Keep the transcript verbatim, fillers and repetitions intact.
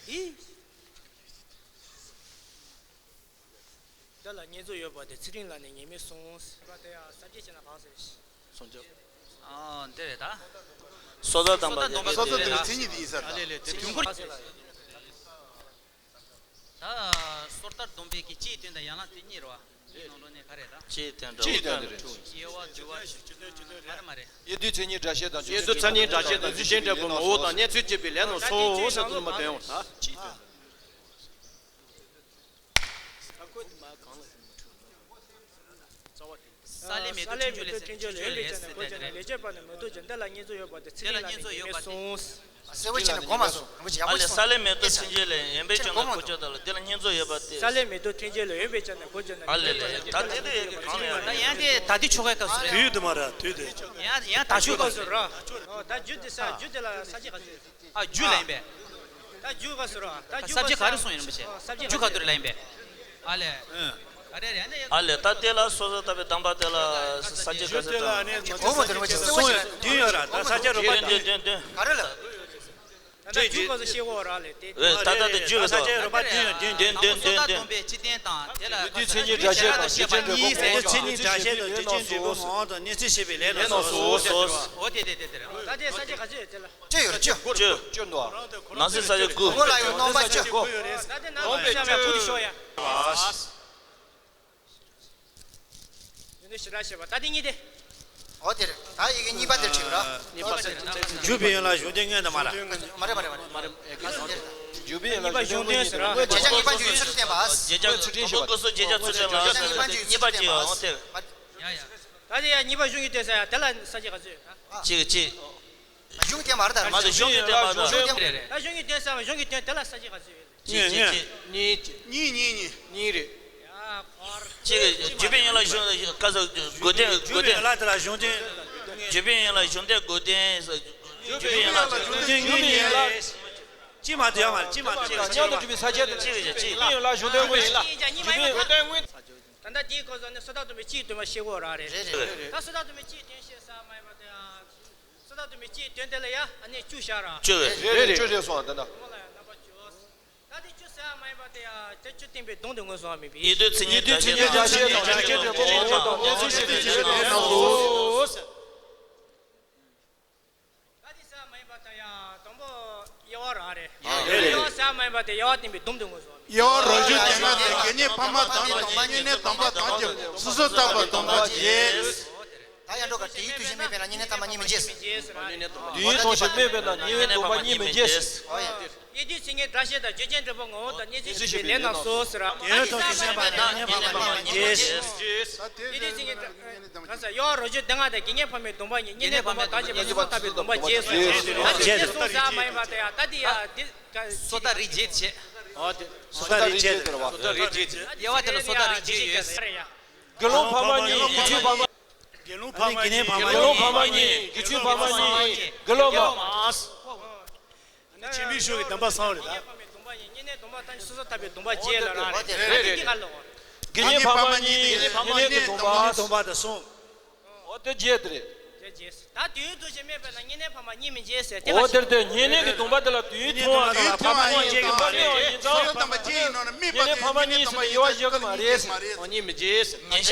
ཨི། འདི་ལ་བསྙེན་རྫོགས་ཡོད་པ་དེ་ཚེ་རིང་ལགས་ནས་ངེས་མེད་གསུངས། པ་དེ་ཡང་ས་བཅད་བྱས་ན་གང་ཟེར། སོང་ཅོག་ཨ་འདི་རེད་ད། སོ་ཐར་སྡོམ་པ་དེ། སོ་ཐར་སྡོམ་པའི་མཚན་ཉིད་དེ་ཡིན་ས་རེད། ཨ་ལེ་ལེ་དེ་དུས་འཁོར། ད་སོ་ཐར་སྡོམ་པའི་གི་སྤྱིའི་དོན་དང་ཡན་ལག་དེ་གཉིས་རེད་བ། དེའི་ནང་ལོགས་ནས་ག་རེ་ད། སྤྱིའི་དོན་འདྲ་བོ་དེ་རེད། དབྱེ་བ་བསྡུ་བ་མ་རེད་མ་རེད། དབྱེ་བསྡུའི་མཚན་ཉིད་སྒྲ་བཤད་དང་། དབྱེ་བསྡུའི་མཚན་ཉིད་སྒྲ་བཤད་དང་རྒྱུ་རྐྱེན་འབྲས་བུ་ངོ་བོ་དང་གནས་ཚུལ་བཅས་པའི་ལན་ལ་སོ་ཟེར་དུ་མ་བསྟན་འོང་ད། སྤྱིའི་དོན། ས་ལེ་མེ་ཏོག་ཕྲེང་རྒྱུད་ལས་ཟེར། ཕྲེང་རྒྱུད་ལས་ཟེར་དེ་རེད། ལས་བྱེད་པ་ནི་མེ་ཏོག་ཅན་འདི་ལ་བསྙེན་རྫོགས་ཡོད་པ་དེ་ཚེ་རིང་ལ་ནི་ངེས་མེད་གསུངས། གསལ་བོ་བྱས་ནས་གོ་མ་སོང་། རིན་པོ་ཆེ་ཡག་པོ་ཨ་ལས་གསུངས། ས་ལེ་མེ་ཏོག་ཕྲེང་རྒྱུད་ལས་ཡོན་པན་ཅན་ལ་གོ་ཆོད་ད་ལ་དེ་ལ་བསྙེན་རྫོགས་ཡོད་པ་དེ། ས་ལེ་མེ་ཏོག་ཕྲེང་རྒྱུད་ལས་ཡོན་པན་ཅན་ལ་གོ་ཆོད་ན། ཨ་ལས་ལས་ད་དེ་དེ་གང་ལས་ད་ཡང་དེ་ད་དེ་ཆོ་གའི་སྐབས་སུ་རེད། དུས་དུ་མ་ར་དུས་དུ། ཡང་ཡང་ད་ཆོ་ག་སྐབས་སུ་ར། ད་རྒྱུ་དེ་ས་རྒྱུ་དེ་ལ་ས་བཅད་ག་ཚོད། ཨ་རྒྱུ་ལ་ཡིན་པས། ད་རྒྱུ་ག་སུ་ར། ད་རྒྱུ་ས་བཅད་ག་རེ་གསུངས་ཡིན་རིན་པོ་ཆེ། ས་བཅད་རྒྱུ་ག་དུ་རེ་ལ་ཡིན་པས། ཨ་ལས། ཨ་ལས་ད་དེ་ལ་སོ་སོ་ལྟ་བུའི་དམ་པ་དེ་ལ་ས་བཅད་ག་ཚོད་དང་། གོ་མོ་དེ་རིན་པོ་ཆེ་གསལ་བོ་བྱས་ན་བདུན་ཡོད་ར། ད་ས་བཅད་རོ་པ་བདུན་བདུན་བདུན། ག་རེ་ལ། ད་རྒྱུ་ག་སུ་ཤེས་གོ་ར་ལས་དེ། ད་ད་ད་རྒྱུ་ག་སུ། ས་བཅད་རོ་པ་བདུན་ཡོད་བདུན་བདུན་བདུན་བདུན། སོ་ཐར་སྡོམ་པའི་སྤྱི་དོན་དང་དེ་ལ། དུས་མཚན་ཉིད་སྒྲ་བཤད་དང་རྒྱུ་རྐྱེན་འབྲས་བུ་ངོ་བོ་དང་། གནས་ཚུལ་བཤད་པའི་ལན་ལ་སོ་ཟེར་དུ་ར། འོ་དེ་དེ་དེ་དེ་རེད། ད་དེ་ས་བཅད་ག་ཚོད་དེ་ལ། བཅུ་ཡོད་རེད་བཅུ། བཅུ་བཅུ་འདུག་ནང་གསེས་ས་བཅད་དགུ། དགུ་ལ་ཡོད་རྣམ་པ་བཅུ། ད་དེ་རྣམ་པ་བཅུ་ཡང་ཕུ་དུ་ཤོག་ཡ། ཡོན་ཏན་ཞེ་དྲག་བཤད་པ་ད་དེ་གཉིས་དེ། འོ་དེ་རེད། ད་ཡི་གེ་གཉིས་པ་དེར་བྲིས་ར། རྒྱུ་བའི་ཡུལ་ལ་གཞུང་དོན་དངོས་དང་མ་ར། མ་རེད་མ་རེད་མ་རེད། རྒྱུ་བའི་ཡུལ་ལ་གཞུང་དོན་དངོས་དང་མ་ར། བརྗོད་བྱ་གཉིས་པ་འཇུག་ཡུལ་ཚུལ་བསྟན་པ། བརྗོད་བྱ་ཚུལ་ཁྲིམས་ཞེས་པ། བརྗོད་བྱ་གཉིས་པ་འཇུག་ཡུལ་ཚུལ་བསྟན་པ། ཡ་ཡ། ད་དེ་ཡ་གཉིས་པ་གཞུང་གི་དོན་ས་ཡ་དེ་ལ་ས་བཅད་ག་ཚོད། གཅིག་གཅིག་གཞུང་དེ་མ་རེད་ད། མ་གཞུང་དེ་མ་རེད། གཞུང་དེ་མ་རེད། ད་གཞུང་གི་དོན་ས་གཞུང་གི་དོན་དེ་ལ་ས་བཅད་ག་ཚོད། གཅིག་གཅིག་གཉིས། གཉིས་གཉིས་གཉིས་གཉིས་རེད། གཅིག་རྒྱུ་བའི་ཡུལ་ལ་གཞུང་ག་ས་དགོས་དོན། དགོས་དོན། རྒྱུ་བའི་ཡུལ་ལ་དེ་ལ་གཞུང་དོན། རྒྱུ་བའི་ཡུལ་ལ་གཞུང་དོན་དགོས་དོན། རྒྱུ་བའི་ཡུལ་ལ་གཞུང་དོན་དངོས་ཡིན་ལ། གཅིག་མ་དུ་ཡང་མ་གཅིག་མ་དུ་ཡང་མཉམ་དུ་གྲུབ་པའི་ས་བཅད་དེ་གཅིག་རེད། གཅིག་རྒྱུ་བའི་ཡུལ་ལ་གཞུང་དོན་དངོས་ཡིན་ལ། རྒྱུ་བའི་ཡུལ་ལ་དགོས་དོན་དངོས། ད་ལྟ་དེའི་སྐབས་སུ་ནི་སོ་ཐར་སྡོམ་པའི་སྤྱིའི་དོན་མ་ཤེས་གོ་ར་རེད། རེད་རེད། ད་སོ་ཐར་སྡོམ་པའི་སྤྱིའི་དོན་ཤེས་ས་མ་ཡིན་པ་དེ་ཡང་། སོ་ཐར་སྡོམ་པའི་སྤྱིའི་དོན་དེ་ལ་ཡ་ཨ་ནི་བཅུ་བཞག་ར། བཅུ་རེད། རེད་རེད། བཅུ་རེད་སོང་། ད་ལྟ་ངོ་ལ་ཡ་རྣམ་པ་བཅུ། ད་དེ་བཅུ་ཟེར་བ་མ་ཡིན་པ་དེ་ཡ་དེ་བཅུ་བསྟན་པའི་སྡོམ་དེ་ངོས་བཟུང་བ་མིན་པས། ཡིན་དུས་མཚན་ཉིད་སྒྲ་བཤད་དང་རྒྱུ་རྐྱེན་འབྲས་བུ་ངོ་བོ་དང་གནས་ཚུལ་བཤད་པའི་ལན་ལ་སོ། ད་དེ་ཟེར་བ་མ་ཡིན་པ་དང་ཡ་དང་པོ་དབྱེ་བ་ར་རེད། རེད་རེད། དབྱེ་བ་ཟེར་བ་མ་ཡིན་པ་དེ་དབྱེ་བ་བསྟན་པའི་སྡོམ་དེ་ངོས་བཟུང་བ་མིན་པས། དབྱེ་བ་རང་བྱུང་དེ་ལྔ་དང་དགེ་བསྙེན་ཕ་མ་དམ་པའི་སྡོམ་པ། བསྙེན་གནས་དམ་པ་དམ་གྱི་སོ་སོར་བརྟགས་པའི་སྡོམ་པ་བརྒྱད། ད་ཡང་འགྲོ་ག་དུས་ཡུན་ཐུང་ཞིང་སྨོས་པས་ན་བསྙེན་གནས་དམ་པ་གཉིས་མི་བརྗེད་ཟེར། དུས་ཡུན་ཐུང་ཞིང་སྨོས་པས་ན་བསྙེན་གནས་དམ་པ་གཉིས་མི་བརྗེད་ཟེར། ཨོ་ཡ། དབྱེ་བསྡུའི་མཚན་ཉིད་སྒྲ་བཤད་དང་རྒྱུ་རྐྱེན་འབྲས་བུ་ངོ་བོ་དང་གནས་ཚུལ་བཤད་པའི་ལན་ལ་སོ་ཟེར། དབྱེ་བ་ཐོག་གི་སེམས་པ་དང་བསྙེན་པ་མ་མ་རྗེས། དབྱེ་བསྡུའི་མཚན་ཉིད་སྒྲ་ས་ཡོ་རོ་བཅུ་དེ་ལྔ་དང་དགེ་བསྙེན་ཕ་མའི་སྡོམ་པ་གཉིས། བསྙེན་གནས་དམ་པ་དམ་བཅས་པ་སོ་སོར་བརྟགས་པའི་སྡོམ་པ་བརྒྱད་སོ། ད་དེ་གསུངས་ས་མ་ཡིན་པ་དེ་ཡ་ད་དེ་ཡ་དེ་སོ་ཐར་རིགས་བརྒྱད་བྱས། ཨོ་དེ་སོ་ཐར་རིགས་བརྒྱད་དེ་རེད་བ། སོ་ཐར་རིགས་བརྒྱད་དེ། དབྱེ་བ་དེ་ལ་སོ་ཐར་རིགས་བརྒྱད་ཡོད། དགེ་སློང་ཕ་མ་གཉིས། དགེ་ཚུལ་ཕ་མ། དགེ་སློང་ཕ་མ་གཉིས། དགེ་སློང་ཕ་མ་གཉིས། དགེ་ཚུལ་ཕ་མ་གཉིས། དགེ་སློང་མ། ཆེན་པོའི་གཞུང་གི་སྡོམ་པ་གསུམ་རེད་ད། བསྙེན་གནས་དམ་པ་དང་སོ་སོར་བརྟགས་པའི་སྡོམ་པ་བརྒྱད་ལ་ར་རེད། རེད་རེད། དགེ་བསྙེན་ཕ་མ་གཉིས། བསྙེན་གནས་ཀྱི་སྡོམ་པ། སྡོམ་པ་དང་གསུམ། ཨོ་དེ་བརྒྱད་དེ་རེད། བརྒྱད་བརྒྱད། ད་དུས་ཡུན་ཐུང་ཞིང་སྨོས་པས་ན་བསྙེན་གནས་ཕ་མ་གཉིས་མི་བརྗེད་ཟེར་དེ་ཨོ་ལ་དེར་དེ་བསྙེན་གནས་ཀྱི་སྡོམ་པ་དེ་ལ་དུས་ཡུན་ཐུང་བ་དང་ཕ་མ་གཉིས་ཀྱི་ཕ་མ་གཉིས་ཡིན་ཙང་། སོ་སོར་བརྟགས་པའི་སྡོམ་པ་བརྒྱད་ཡིན་ནོ་ན་སྨོས་པ་དེ་བསྙེན་གནས་དམ་པ་གཉིས་ཡིན་ཟེར་ན་དབྱེ་བ་བཞག་གི་མ་རེད་ཟེར། གཉིས་མི་བརྗེད་ཟེར།